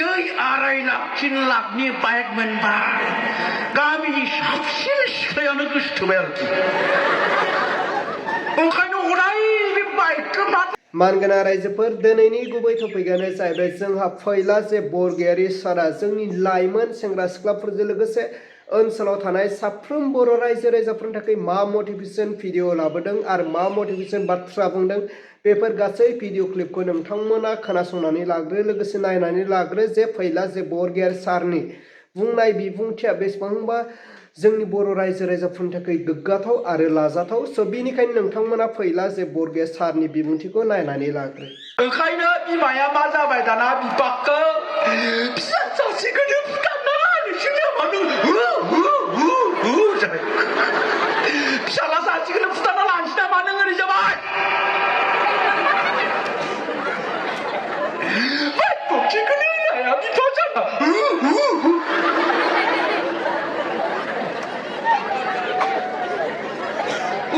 Jai arai lakin lakni baik menbar. Kami sabsil sekalian gustu berarti. Onkano urai baik kemat. मानगोना रायजोफोर दिनैनि गुबै टपिकआनो जाहैबाय जोंहा फैला जे बरगयारि सारा जोंनि लाइमोन सेंग्रा सिख्लाफोरजों लोगोसे ओनसोलाव थानाय साफ्रोम बर' रायजो राजाफोरनि थाखाय मा मटिभेशन भिडिअ लाबोदों आरो मा मटिभेशन बाथ्रा बुंदों बेफोर गासै भिडिअ क्लिपखौ नोंथांमोना खोनासंनानै लाग्रो लोगोसे नायनानै लाग्रो जे फैला जे बरगयारि सारनि बुंनाय बिबुंथिया बेसेबांबा जोंनि बर' रायजो राजाफोरनि थाखाय गोग्गाथाव आरो लाजाथाव स' बेनिखायनो नोंथांमोना फैला जे बरगयारि सारनि बिबुंथिखौ नायनानै लाग्रो। ओंखायनो बिमाया मा जाबाय दाना बिफाखौ फिसा सासेखौनो फुथारना नोंसोरनो मानो जाबाय फिसाला सासेखौनो फुथारना लानोसै नामा नों ओरै जाबाय बक्सिखौनो लाया बिफा जाना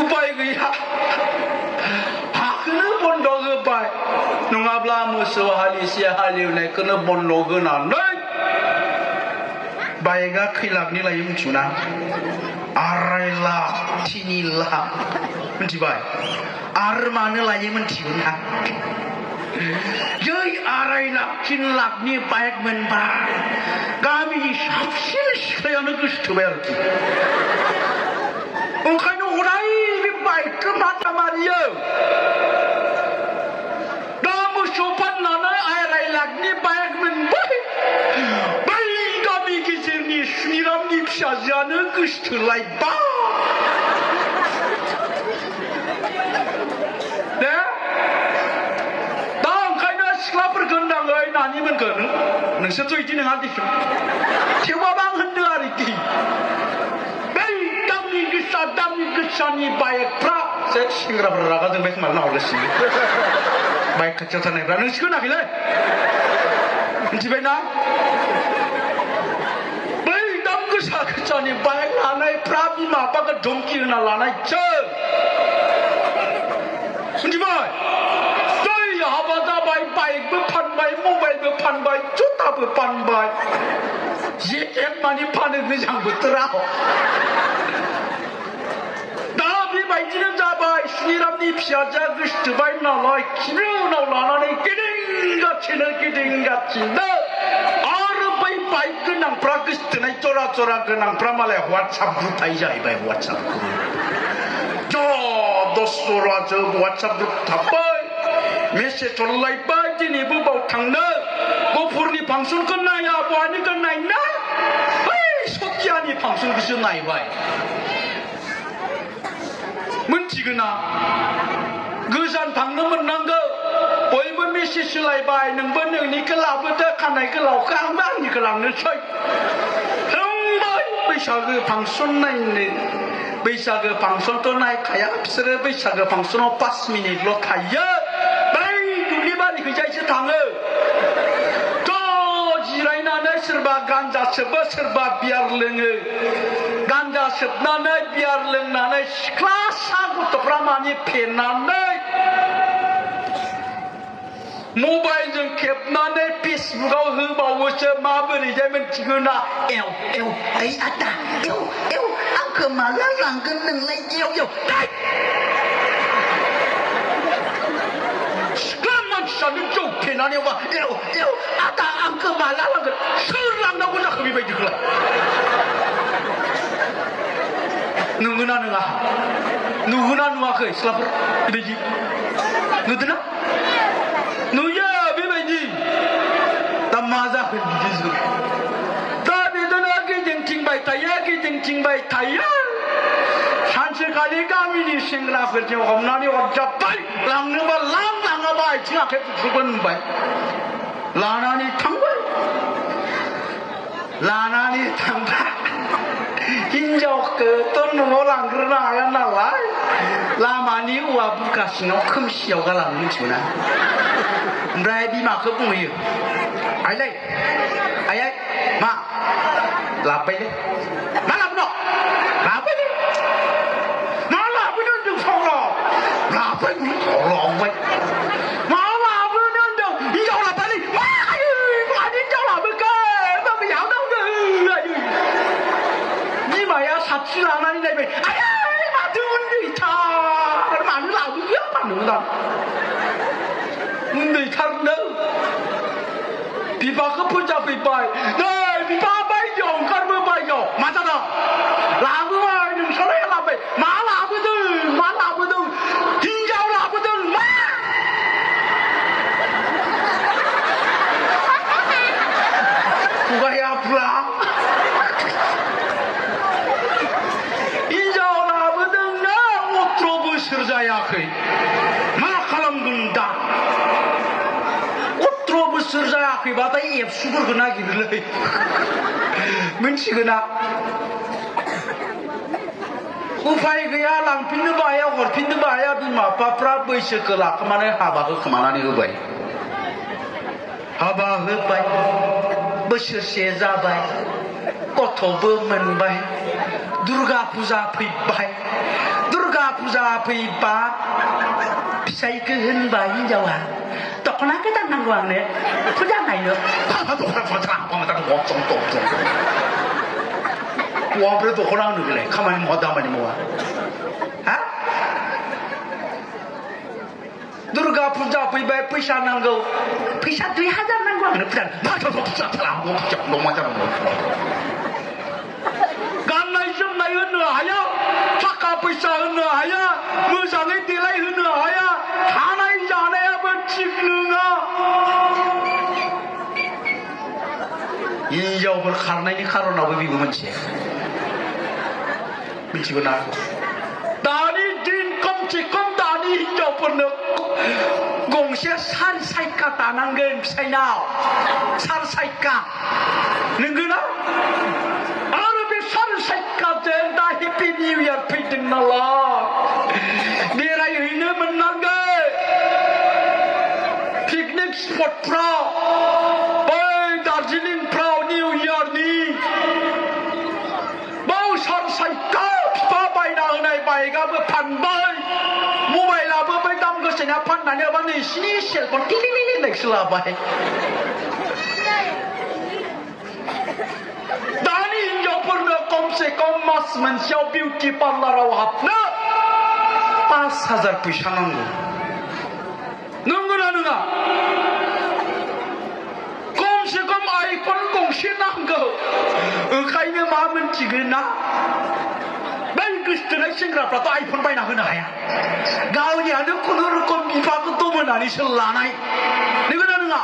उपाय गैया हाखौनो बन्द होबाय नङाब्ला मोसौ हालिसे हालेवनायखौनो बन्द होनानै बाइकआ खै लाखनि लायो मिथिगौना 2.5 लाख 3 लाख मिथिबाय आरो मानो लायो मिथिगौना जै 2.5 लाख 3 लाखनि बाइक मोनबा गामिनि साबसिन सिख्लायानो गोसोथोबाय आरोखि ओंखायनो अराय बे बाइकखौ माथा मारियो दा मोसौ फाननानै 2.5 लाखनि बाइक मोनबाय बै गामि गेजेरनि सुनिरामनि फिसाजोआनो गोसोथोलायबा दे दा ओंखायनो सिख्लाफोरखौ होनदाङै नानिमोनखौ नोंसोरथ' बिदि नङा दिसुन थेवबाबो आं होनदों आरोखि दामनि गोसानि बाइकफ्रा सेंग्राफोरा रागा जोंबाय खोमा नाहरगासिनो बाइक खाथियाव थानायफ्रा नोंसोरखौ होनाखैलै मिथिबायना बै दाम गोसानि बाइक लानायफ्रा बिमा बिफाखौ धमकि होना लानायसो मिथिबाय दै हाबा जाबाय बाइकबो फानबाय मबाइलबो फानबाय जुथाबो फानबाय जेकेट मानि फानो गोजां बोथोराव बेबायदिनो जाबाय सुनिरामनि फिसाजोआ गोसोथोबाय नालाय खिनो उनाव लानानै गिदिंगासिनो आरो बै बाइक गोनांफ्रा गोसोथोनाय जरा जरा गोनांफ्रा मालाय हवाटसएप ग्रुप थायो जाहैबाय हवाटसएप ग्रुप दस जराजों हवाटसएप ग्रुप थाबाय मेसेज हरलायबाय दिनैबो बाव थांनो गफुरनि फांसनखौ नाया बहानिखौ नायना बै सथियानि फांसनखौसो नायबाय मोनथिगोना गोजान थांनो मोननांगौ बयबो मेसेज होलायबाय नोंबो नोंनिखौ लाबोदो खानाय गोलावखौ आंबो आंनिखौ लांनोसै होनबाय बैसागो फांसन नायनो बैसागो फांसनथ' नायखाया बिसोरो बैसागो फांसनाव 5 मिनिटल' थायो बै दुब्लि बारिखैजायसो थाङो ज' जिरायनानै सोरबा गान्जा सोबो सोरबा बियार लोङो गान्जा सोबनानै बियार लोंनानै सिख्लासा गथ'फ्रा मानि फेनानै मबाइलजों खेबनानै फेसबुकाव होबावोसो माबोरैजाय मिथिगौना एव ओइ आदा एव आंखौ माला लांगोन नोंलाय एव सिख्ला मानसियानो जौ फेनानैबा एव आदा आंखौ माला लांगोन सोर लांनांगौ जाखो बेबायदिखौलाय नंगौना नङा नुगोना नुवाखै सिख्लाफोर बेबायदि नुदोंना नुयो बेबायदि दा मा जाखो बिदिजों दा बिदिनो गिदिंथिंबाय थायो सानसेखालि गामिनि सेंग्राफोरजों हमनानै हरजाबबाय लांनोबा लाङाबा आथिं आखाइ बुख्रुबगोन होनबाय लानानै थांबाय हिनजावखौथ' न'आव लांग्रोनो हाया नालाय लामानि औवा बुरखा सिङाव खोमसियाव गालाङो मिथिगौना ओमफ्राय बिमाखौ बुंहैयो आइयै मा लाबोबायलै मा लाबोनो लाबोबायलै मा लाबोनो होनदों फाग्ला लाबोबाय मा लाबोनो होनदों हिनजाव लाबोबायलै मानि हिनजाव लाबोबाय रुवाथि लानानै नायबाय आयै माथो उन्दैथार मानो लाबोया मानो होनदां उन्दैथारनो बिफाखौ फोजाफैबाय नै बिफा बायजोआव ओंखारबो बायजोआव मा जादों लाबोबाय नोंस्रालाय लाबोबाय मा लाबोदों हिनजाव लाबोदों मा खुगाया फुला हिनजाव लाबोदोंना 18 बोसोर जायाखै मा खालामगोन दा 18 बोसोर जायाखैबाथाय एबसुफोरखौ नागिरोलै मिथिगोना उफाय गैया लांफिननोबो हाया हरफिननोबो हाया बिमा बिफाफ्रा बैसोखौ लाखोमानानै हाबा होखोमानानै होबाय हाबा होबाय बोसोरसे जाबाय गथ'बो मोनबाय दुर्गा फुजा फैबाय दुर्गा फुजा फैबा फिसाइखौ होनबाय हिनजावा दख'ना गोदान नांगौ आंनो फुजा नायनो हौवाफ्रा दख'ना होनो बेलाय खामानि मावा दामानि मावा हा दुर्गा फुजा फैबाय फैसा नांगौ फैसा 2000 नांगौ आंनो फुजा गाननाय जोमनाय होनो हाया थाखा फैसा होनो हाया मोजाङै देलाय होनो हाया थानाय जानायाबो थिग नङा हिनजावफोर खारनायनि खारनावबो बेबो मोनसे मिथिगौ ना दानि दिन खमसे खम दानि हिनजावफोरनो गंसे सार साइका दानांगोन फिसाइनाव सार साइका नंगौना आरो बे सार साइकाजों दा हेपि निउ इयार फैदों नालाय बेरायहैनो मोननांगोन पिकनिक स्पटफ्राव बै दार्जिलिंफ्राव निउ इयारनि बाव सार साइका बिफा बायना होनाय बाइकआबो फानबाय मबाइलाबो बै दाम गोसाया फाननानै होबा नोंसिनि सेलफोन टिलिलिलि होननायसो लाबाय दानि हिनजावफोरनो खमसे खम मास मोनसेयाव बिउटि पार्लाराव हाबनो 5000 फैसा नांगौ नंगौना नङा खमसे खम आइफन गंसे नांगौ ओंखायनो मा मोनथिगोन ना बै गोसथोनाय सेंग्राफ्राथ' आइफन बायना होनो हाया गावनियानो खुनुरुखुम बिफाखौ दमोनानैसो लानाय नंगौना नङा